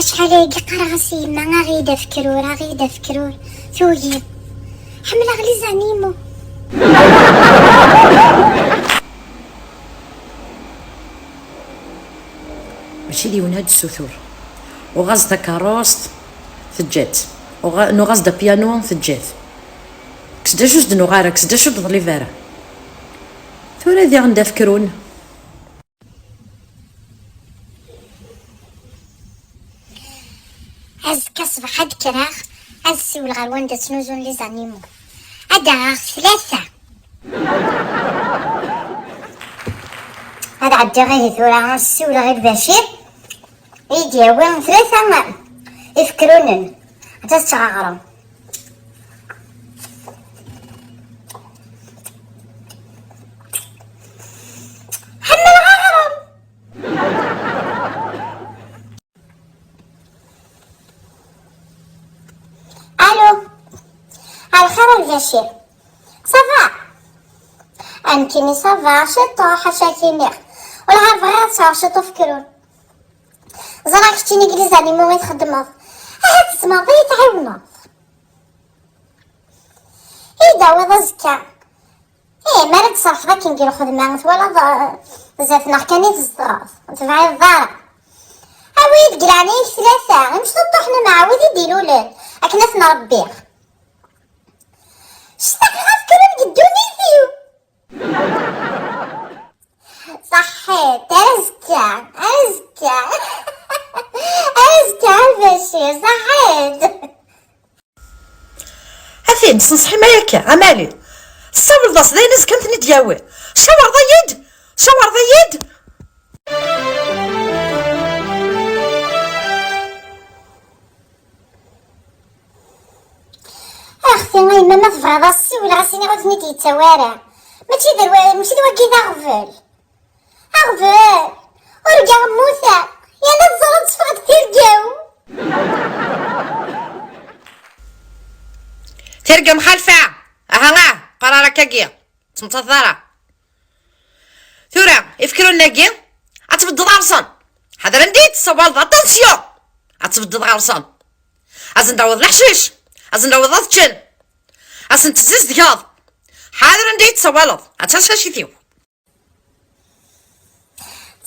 Acḥal ayagi qqareɣ-as i yemma aɣ-id afekrur, aɣ-id afekrur, tugi. Ḥemmleɣ les animaux. Mačči d yiwen ad d-tessutur. Uɣ-as-d takeṛṛust, teǧǧa-tt. Nuɣ-as-d apyanu, teǧǧa-t. Kkes-d acu s-d-nuɣ ara, kkes-d acu d-ḍlib ara. Tura diɣen d afekrun. Azekka ṣṣbeḥ ad kkreɣ, ad ssiwleɣ ar wanda ttnuzun les animaux. Ad d-aɣeɣ tlata. Ad ɛeddiɣ ihi tura ad ssiwleɣ i Lbacir, i yi-d-yawi tlata ifekrunen. Ad ččeɣ aɣrum. Ḥemmleɣ aɣrum. Allô? Alxir a Lbacir. Ça va? Nekkini ça va, ciṭuḥ aca kiniɣ. Ur bɣiɣ ad sɛuɣ ciṭ ufekrun. Ẓriɣ keččini deg les animaux i txeddmeḍ. Ahat tzemreḍ ad iyi-tɛiwneḍ. I yi-d-tawiḍ azekka. Ih, mi ara d-tesraḥeḍ akken deg lxedma, twalaḍ zdat-neɣ kan i tzedɣeḍ, ur tebɛideḍ ara. Awi-yi-d deg leɛnaya-k tlata, imecṭuṭuḥen amɛawed i d-ilulen, akken ad ten-ṛebbiɣ. Ctaqeɣ ad kkren deg ddunit-iw. Saḥḥit, azekka, azekka, azekka a Lbacir, saḥḥit. A tin, senṣeḥ-im ay akka, a Mali. Tessawleḍ-as, dayen azekka ad ten-id-yawi. Cawreḍ-iyi-d, cawreḍ-iyi-d. Axti, a yemma, ma tebɣiḍ ad ssiwleɣ, ad s-iniɣ ur ten-id-yettawi ara. Mačči d mačči d wagi i d aɣbel. Aɣbel! Urgaɣ mmuteɣ, yerna teẓriḍ teffeɣ-d tirga-w. Tirga mxalfa! Aha, ah, qarar akkagi. Ttmettateḍ ara. Tura, ifekrunen-agi, ad tbeddeḍ ɣer-sen. Ḥader anda i d-tessawaleḍ, attention! Ad tbeddeḍ ɣer-sen. Ad sen-d-tawiḍ leḥcic, ad sen-d-tawiḍ ad ččen, ad sen-tezzizdgeḍ. Ḥader anda i d-tessawaleḍ, ad tacacit-iw.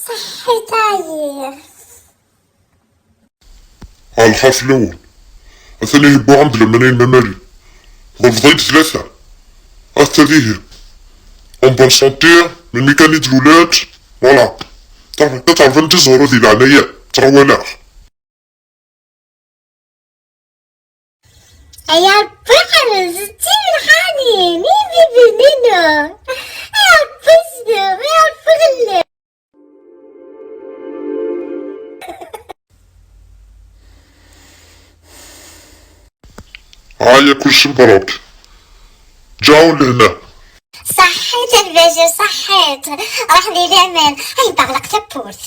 Saḥḥit ɛyiɣ. Ɛelxer fell-awen. Atan ihi wwiɣ-am-d lamana i Mamali. Ḍelbeḍ-iyi-d tlata. Ata dihi. En bonne santé, melmi kan i d-lulent, voilà. Taterba n Ẓehru di leɛnaya, ttɣawaleɣ. Ay Rebbi ḥrez d timelḥanin, ibiben-inu. Ay Rebbi sdum, ay Rebbi ɣelleb. Aya kulci mebruk. Ǧaɛu lehna. Saḥḥit a Lbacir, saḥḥit. Ruḥ di laman. Ay baɣleq tawwurt.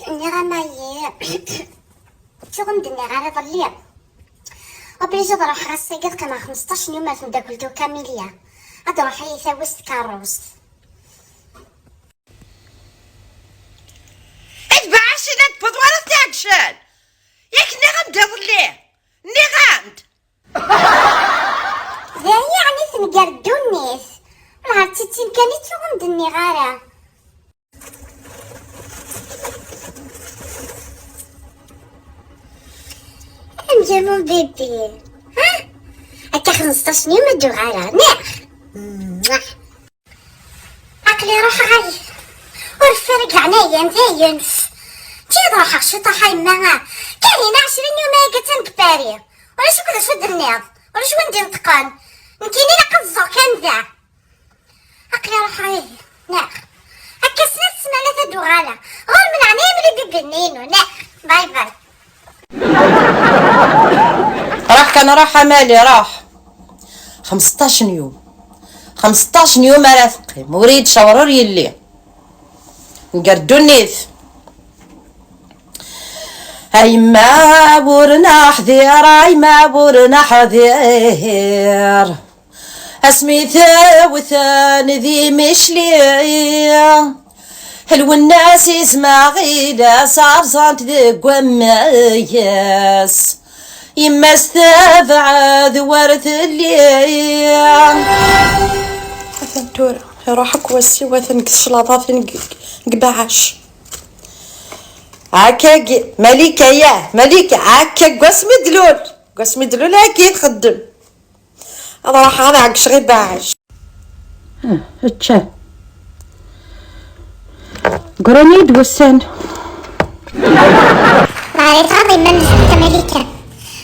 Nniɣ-am ayi ttuɣ ur m-d-nniɣ ara iḍelli. Obligé ad ruḥeɣ ass-agi ad qqimeɣ 15 n yum ar tmeddakelt-iw Kamilya. Ad ruḥ ad iyi-tawi s tkerrust. Itbeɛ-asen ad tewweḍ war ad t-iɛeggcen. Yak nniɣ-am-d iḍelli, nniɣ-am-d. D aya ɛni tenger ddunit. Ur d tittin kan i ttuɣ ur m-d-nniɣ ara. Amek a mon bébé? Ha? Akka 15 n yum ad d-uɣaleɣ, neɣ? Mwah. Aql-i ruḥeɣ ay. Ur ffer deg leɛnaya-m dayen. Ǧǧiɣ ad ruḥeɣ ciṭaḥ a yemma. Kahina 20 yum ayagi attan deg Paris. Ulac akk d acu d-tenniḍ. Ulac win d-ineṭqen. Nekkini ilaq ad ẓẓeɣ kan da. Aql-i ruḥeɣ ihi. Neɣ. Akka. هكا سنة سمانة تدو غالا غور من عنايم les bébés نينو لا bye bye. راح كان راح مالي راح 15 يوم 15 يوم راه ثقيم وريد شورور يلي نقردو النيث اي ما بورنا حذير اي ما بورنا حذير اسمي ثاوثان ذي مشلي حلو الناس اسمع غيلا صار صانت ذي قماياس يما استبعد ورث اللي أثن تورا روحك وسي وثن كشلاطات قبعش عكاك مليكة يا مليكة عكاك قسم دلول قسم دلول هاكي تخدم هذا راح هذا عكش غير باعش. اتشا قرانيد وسان راهي غاضي ما نزلت ملكة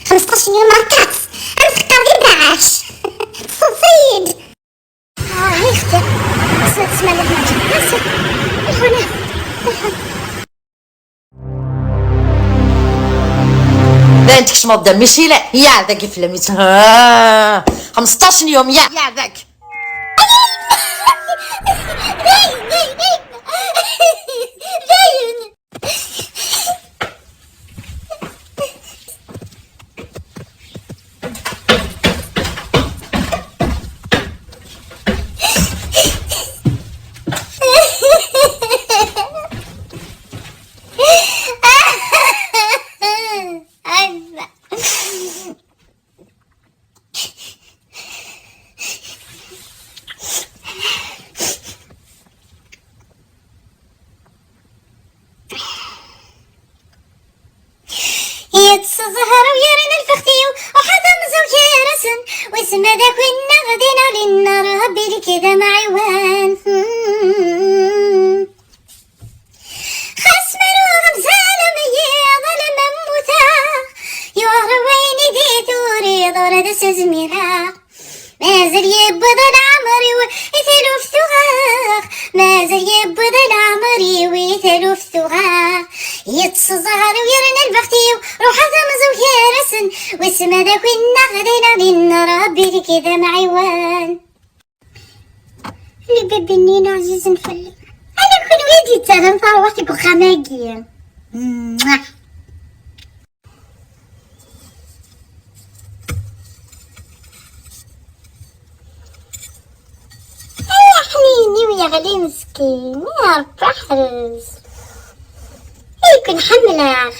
15 يوم ركعت أنا غير بعاش صيد. هاي اختي سنة سمانة نجي الحنا لا انت كش مبدا مشي لا يا ذاك فلميت 15 يوم يا ذاك باين باين باين. يتسزهر ويرن الفختيو وحدا مزوج رسن واسم ذاك غدينا للنار ربي لكذا معوان خسمر وغمزال ميض لمموتا يوروين ذي ثوري ضرد سزميرا مازال يبض العمر ويثلو في ثغاغ مازال يبض العمر ويثلو في ثغاغ يتصزهر ويرن البختيو روح ثمزو يرسن واسم ذاك غدينا لنا ربي لكذا معوان اللي ببنينا عزيز نفلي انا كل ويدي تغن فروحتك وخماقي. يا حنيني ويا غالي مسكين يا رب احرز يكون حمله.